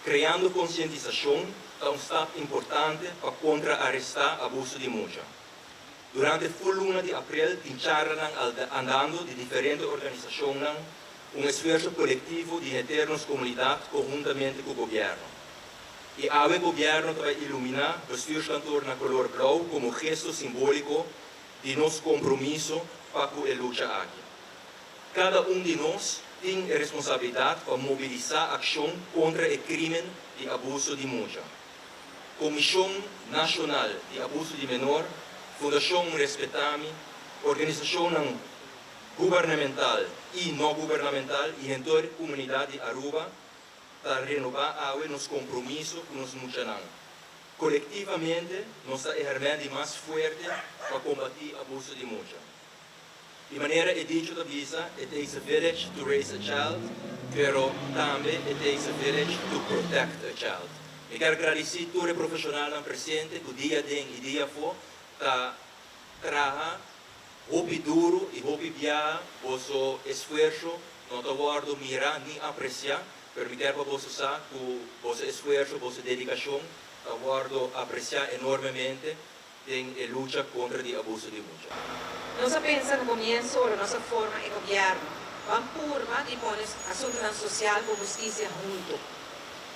Creando concientisacion ta un stap importante pa contraresta abuso di mucha. Durante full luna di april tin charlanan andando di diferente organisacionnan, un esfuerso colectivo di henter nos comunidad conhuntamente cu gobierno. Y awe gobierno ta bay ilumina bestuurskantoor na color blauw como gesto simbolico di nos compromiso pa cu e lucha aki. Cada un di nos tin e responsabilidad pa mobilisa accion contra e crimen di abuso di mucha. Comision Nacional di Abuso di Menor, Fundacion Respetami, organisacionnan gubernamental y no gubernamental y henter comunidad di Aruba ta renoba awe nos compromiso cu nos muchanan. Colectivamente nos ta e herment di mas fuerte pa combati abuso di mucha. Di manera e dicho ta bisa, "It takes a village to raise a child," pero tambe "it takes a village to protect a child." Mi kier gradici tur e profesionalnan presente cu dia aden y dia afo ta traha hopi duro y hopi biaha boso esfuerso no ta wordo mira ni aprecia, pero mi kier pa boso sa cu boso esfuerso, boso dedicacion ta wordo aprecia enormemente den e lucha contra di abuso di mucha. Nos a pensa na comienso, ora nos a forma e gobierno, ban purba di pone asuntonan social cu husticia hunto.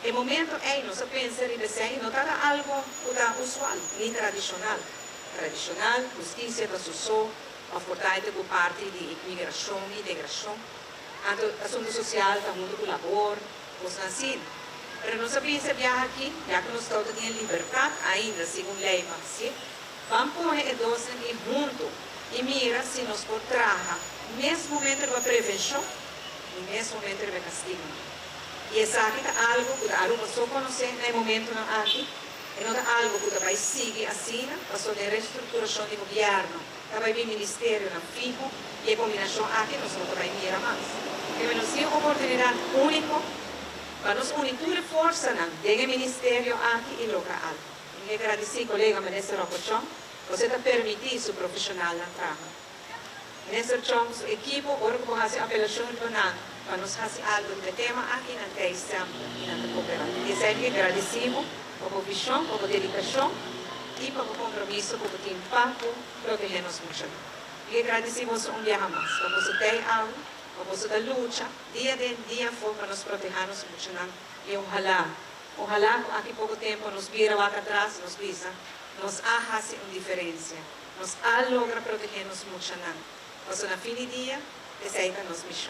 E momento ey nos a pensa riba esey no ta algo cu ta usual, ni tradicional. Tradicional, husticia ta so of importante cu parti di migracion, integracion. Anto, asunto social ta hunto cu labor, cos asina. Pero nos a pensa biaha aki, ya cu nos tin libertad ainda, segun ley, mas si, ban pone e dos aki hunto y mira si nos por traha, mes momento di prevencion y mes momento di castigo. Y esaki ta algo cu Aruba so conoce na e momentonan aki, y no ta algo cu bay sigui asina, paso di reestructuracion di gobierno, bay bin ministerionan fiho y e combinacion aki nos no bay mira mas. Y nos tin un oportunidad unico pa nos uni tur forsanan den ministerio aki y logra algo. Mi ta gradici colega Minister Rocco Chong, bo ta permiti su profesionalnan traha. Minister Chong, su ekipo, ora cu haci apelacion pa nos haci algo di tema aki nan t'ey semper y nan coopera. Y semper gradicimos pa e vision, pa e dedicacion y pa e compromiso cu tin pa protege nos mucha. Y gradicimos un biaha mas, pa boso t'ey awe, pa boso ta lucha, dia aden, dia afo, pa nos protege nos mucha. Y ohala, ohala aki poco tempo nos bira atras, nos bisa, nos a haci un diferencia, nos a logra protege nos mucha. Paso na fin di dia, esey ta nos mision.